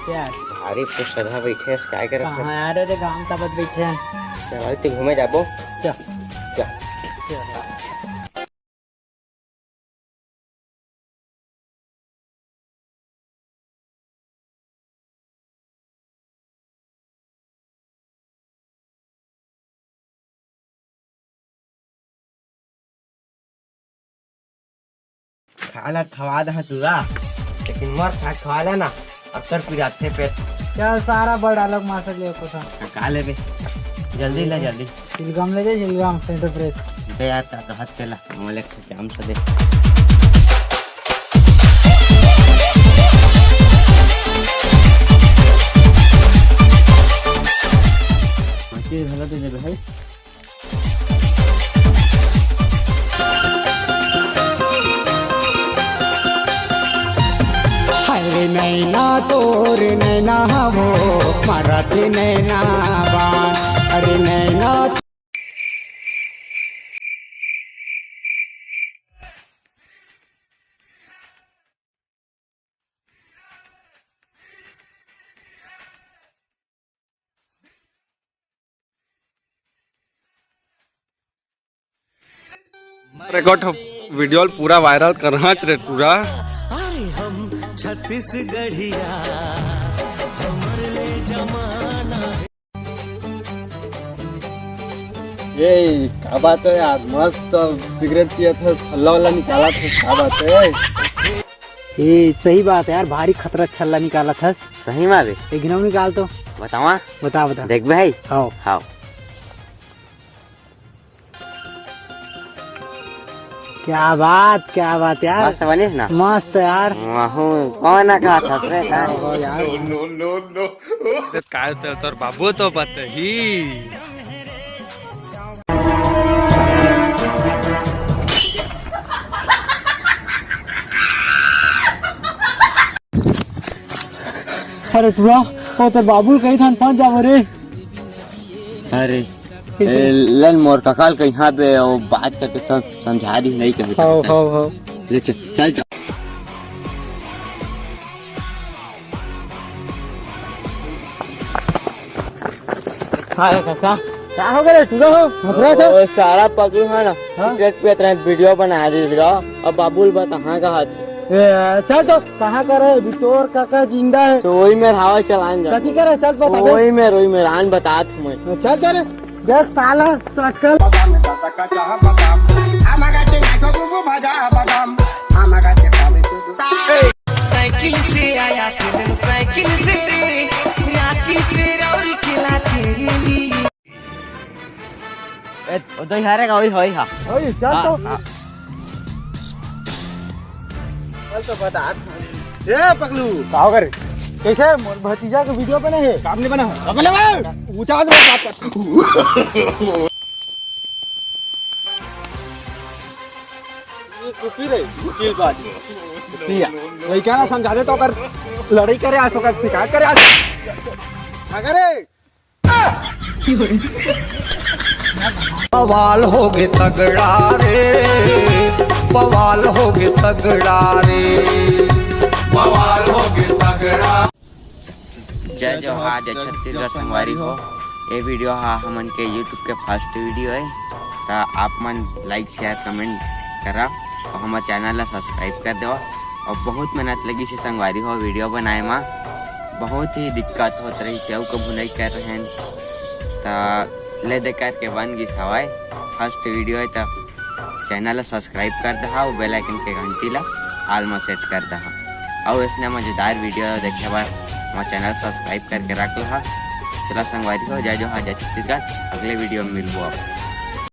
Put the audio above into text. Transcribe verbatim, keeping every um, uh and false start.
क्या? भारी पुसरहा बैठे हस, काय करत हस? कहाँ यार, अरे गाँव ताबत बैठे हैं। चल भाई, ते घूमे जाबो। चल। चल। चल। खा ला, खवा दहा टूरा, लेकिन मोर खा, खवा ला ना, अब तोर पिराथे पेट। चल सारा बड़ा लोग मासक ले को सा। हाँ, का लेबे? जल्दी ले, जल्दी। चिलगम ले दे, चिलगम, सेंटर प्रेस। दे यार, ता, ता हाथ चला, मोले काम से दे। मछली भला दे देबे भाई। हरे नैना तोर नैना वो, मरत नैना बान, हरे नैना। रे गोठ, वीडियो ल पूरा वायरल करहाच रे टूरा। अरे हम छत्तीसगढ़िया, हमर ले जमाना है। ये का बात है यार, मस्त सिगरेट पियत हस, छल्ला वाला निकालत हस, का बात है? ये सही बात है यार, भारी खतरा छल्ला निकालत हस। सही में बे? एक घिनौ निकाल तो। बतावा? बता, बता। देख भाई। हाँ। हाँ। क्या बात, क्या बात यार। मस्त बनिस ना? मस्त यार। वाहू, कौन ना कहा था रे? हाँ यार। No, no, no, no। काय तो तोर बाबू तो बतही। अरे टूरा, वो तो बाबू कही था, फंस जाओ रे। अरे, ए, लन मोर ककाल कहीं पे वो बात करके सम-, समझा दी नहीं कभी। हाँ, हाँ, हाँ। ले चल, चल, चल। हाँ, काका। का हो गए रे? टूरा हो? घबरा था? ओ, सारा पगलू है ना, हाँ? सिगरेट पियत रहे, वीडियो बना रही रहा, अब बाबू ल बता, हाँ, कहा था? ए, चल तो, कहाँ करे? अभी तोर काका जिंदा है। तो वही मेर हवा चलान जा। कथी करे? चल बता दे। वही मेर, वही मेर, आन बतात हूँ मैं। चल, चल। देख साला, सकल। साइकिल से आया फिर साइकिल से रे, रांची से रौर किला तेरे लिए। ए, ओ दो हरे का, ओई, ओई, हा। ओई, चल हाँ, तो। हाँ। चल तो बता। ए, पगलू। का हो करे? कैसे? मोर भतीजा के वीडियो बने है। काम नहीं बना है। अब ले बे। ऊंचा आवाज में बात कर। ये कुपी रे, कुपी बात। पिया। वही क्या ना समझा दे तो कर लड़ाई करे आज तो कर शिकायत करे आज। अगर बवाल होगे तगड़ा रे, बवाल होगे तगड़ा रे, बवाल होगे तगड़ा। जय जोहार, जय छत्तीसगढ़ संगवारी हो। ये वीडियो हा हमन के YouTube के फर्स्ट वीडियो है, त आप मन लाइक, शेयर, कमेंट करा और हमर चैनल ला सब्सक्राइब कर देवा। और बहुत मेहनत लगी से संगवारी हो वीडियो बनाए मा, बहुत ही दिक्कत होत रही, सेव को भुनाई कर रहे हैं, त ले दे करके बन गिस हवाए। फर्स्ट वीडियो है, त चैनल ला सब्सक्राइब कर दहा और बेल आइकन के घंटी ला ऑल में सेट कर दहा। और इसने मजेदार वीडियो देखे बर हमारे चैनल सब्सक्राइब करके रख लहा। चला संगवारी हो, जय जोहार, जय छत्तीसगढ़, अगले वीडियो में मिलबो आप।